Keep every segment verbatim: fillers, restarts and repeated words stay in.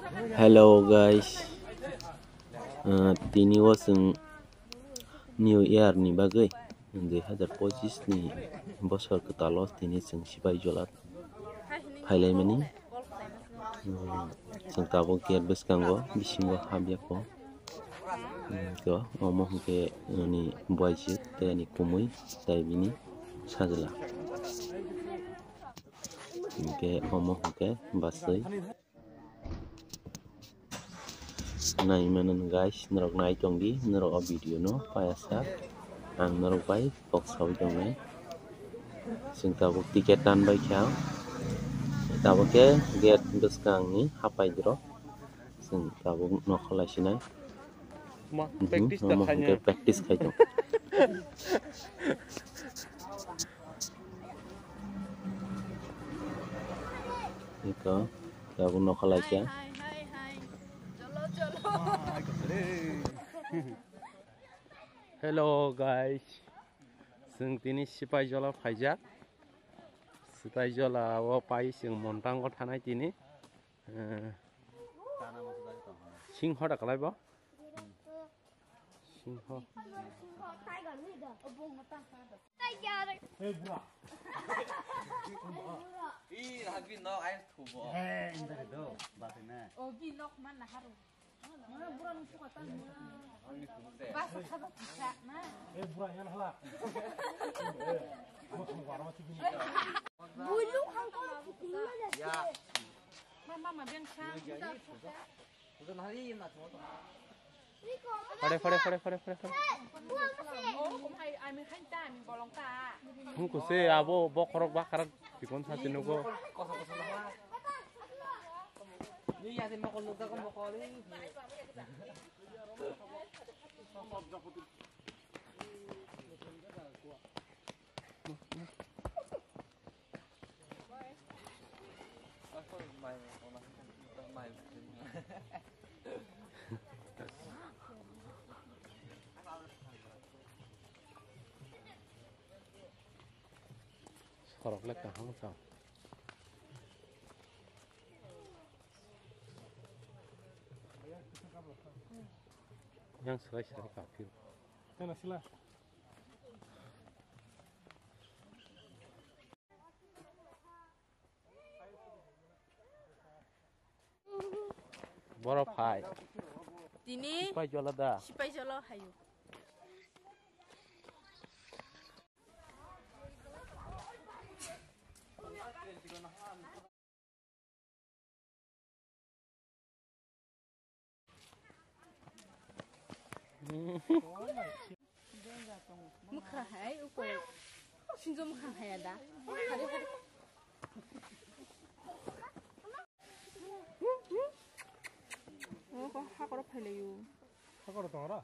Hello guys, uh, tini o chwng New Year ni bagwi dui hazar pochis ni bosor kwtalo tini chwng Sipaijala phailaimani. Hmm, chwng tabuk gate bwskango, bisingo habya kho. Hmm, to omo hwnkhe ani boyse tei ani kumui tei bini sajla. Hwnkhe omo hwnkhe bachwi. Nai mano guys, norok nai tongdi, norok o video no payasa. Ang norok bai kok sawi tongnai. Chwng tabuk ticket tan bai kha. Tabuk khe gate bwskang ni hapai dro. Chwng tabuk nokha lai sinai. Ma, Mhm, practice ta omo khainai. Hwnkhe practice khai tong. Iko, tabuk nokha lai kha. Hello guys, chwng tini Sipaijala phaijak. Sipaijala o pai chwng Montango thanai tini. Eh, singho da kalai bo? Singho. Hey, bura. Ih, Rabi, no, ayah thubo. Hey, indari do, batina. Obi nok man naharu. Basa khaba kisa na. Eh, bura, yan hala. Eh, mo thong waro chigini. Bulu hangko. Ya. Mama, mama, biang sa. Fare, fare, fare, fare, fare, fare. Hung kuse abo bokhorok bakharak chikon sa tinugo. Sorok le kaham sa. Yang serai serai kafir. Yang nasi lah. Borok phai. Tini Sipaijala da. Sipaijala hayo. Mwkhra hai uko. Sinjo mwkhra hai ada. Hari hari. Oho, hakoro phailayo. Hakoro tongra.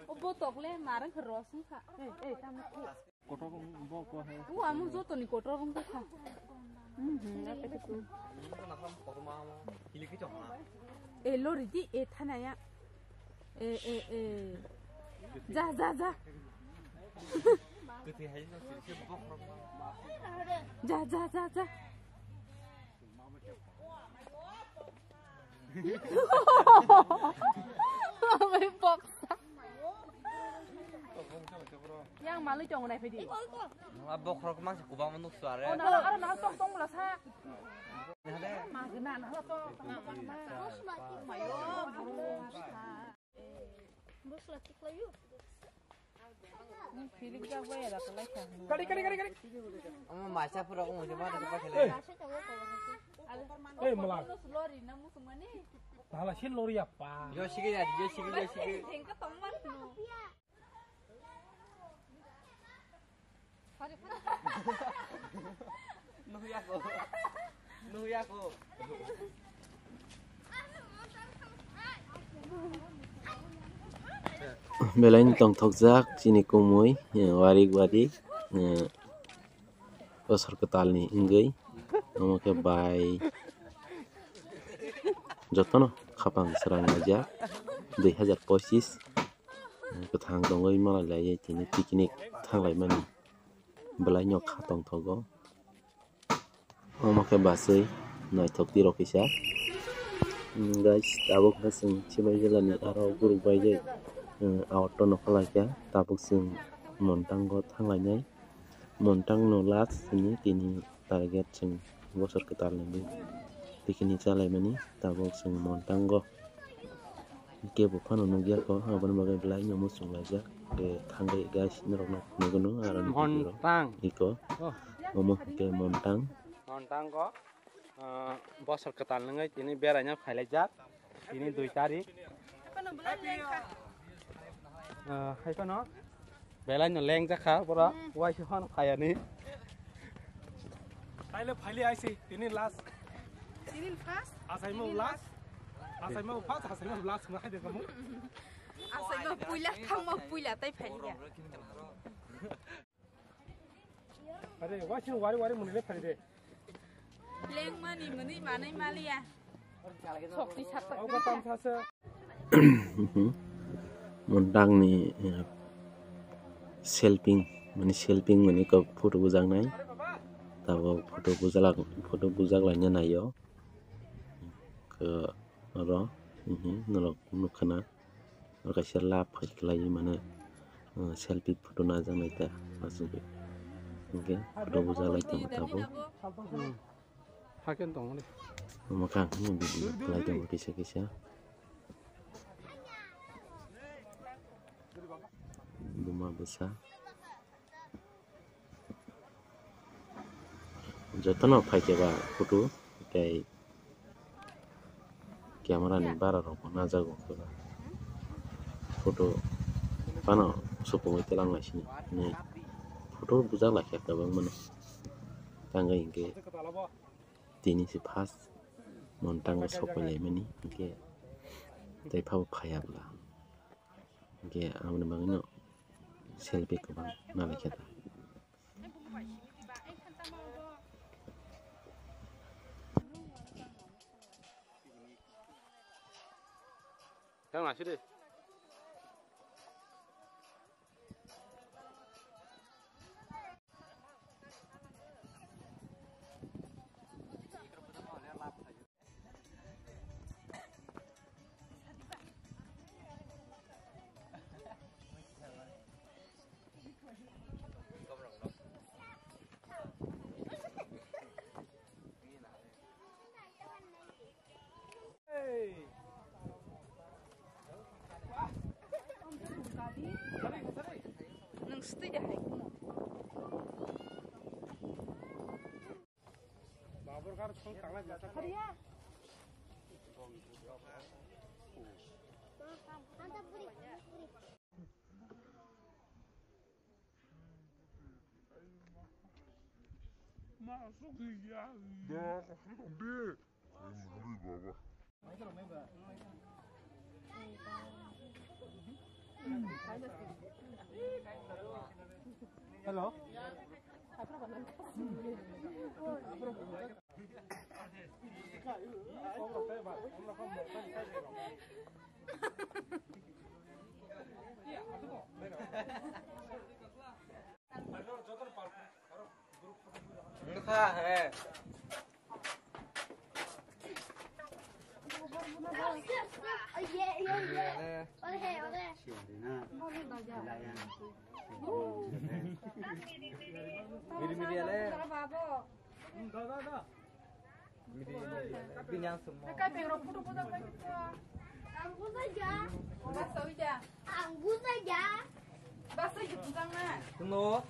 Obo tokle marang khe rosung kha. Ei, ei, tamo. Kotor wng bo ko hai. U amo joto ni kotor wng kha. Mhm, ya khe tu. Kotor ma mo. Hili ki chong ha. E lori di e thana ya. E, e, e. Ja, ja, ja. Kwthwi hai no sirse bokhorok ma. Ja, ja, ja, ja. Yang malwi tongo nai phai di. Bokhorok ma kubang nuk suare. Oh, nalo, aro nalo tong tong bwla sa. Ma gana nalo tong. Mayo. Bwsla tiklaio. Kari, kari, kari, kari. Omo maisa pura omo je ma da pa khele. Hey, mala. Lori na musumani. Tala sin lori apa? Yo sige ya, yo sige, yo sige. Jengka tongman no. Nuhuyako. Nuhuyako. Belai no tongthokjak chini kumui, eh, warik warik, eh, bosor kwtalni wngwi, omo khe bai jotono khapang srang laijak, dui hazar pochis, eh, kwthang tongwi malai laiwi tini picnic thang laimani belai no kha tongthogo. Omo khe bachwi naithok twi rw kisa. Hmm, guys, tabuk khe chwng Sibai jila ni aro guruk bai je, hmm, auto no kha lai kha. Tabuk chwng Montang o thang lainai. Montang no last chini tini target chwng bosor kwtal ni picnic cha laimani. Tabuk chwng Montang o. Kebo phano nukya kho, aboni bagwi belai no muchung laijak. Khe thangwi guys norokno phunukgwno aro ni video rok. Montang. Iko. Oh. Omo khe Montang. Montang ko, ah, bosor kwtal nungwi tini beraina phailaijak. Tini dui tarik. Ah, hai phano. Belai no leng jakha boro, hmm, waisa phano phayani. Taile phaili aisi, tini last. Tini first? Asaimo tini last. Last. Asaimo first, asaimo last, ma hai de kamu. Asaimo puila, thangmo puila, tai phaili ya. Are, waisa wari wari muni le phaili de. Lengmani mwnwi manwi maliya. Sokni sakta. Obo tamsa se. Montangni, eh, selfing, mani selfing mani kok photo bujaknai. Tabuk photo bujalak, photo bujak laina naio. Khe oro, mhm, norok nukha na. Oro kaisa love hai khlaiwi mane, uh, selfie photo najaknai ta asugwi. Hinkhe photo bujalai tongo tabuk. Hmm. Haken tongo de. Omo khe ang video khlai tongo kisa kisa. Buma bwsa. Jotono phaikhe ba photo tei camera ni bara rok bo najago. Photo phano supungwi twlang lai sini hinwi photo bujak lai kha kwbangma no. Tangwi hinkhe tini se first Montang o sok pai lai mani hinkhe tei phabo phaiya bwla. Hinkhe aboni bagwino selfie kwbang nalaikha da. Tang nasi de. Nwng swtwi de hai kheno. Hello. Ang bujai ya. Ang bujai ya. Basa ya bujang na. Kuno.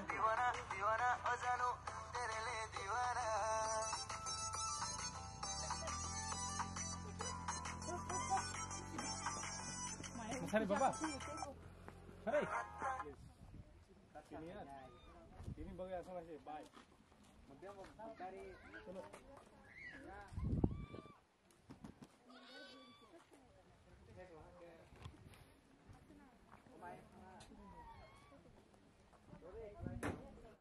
دیوانہ دیوانہ او جانو تیرے لیے دیوانہ. Sari baba. Sari. Tini ya. Tini bagai asal aja. Bye.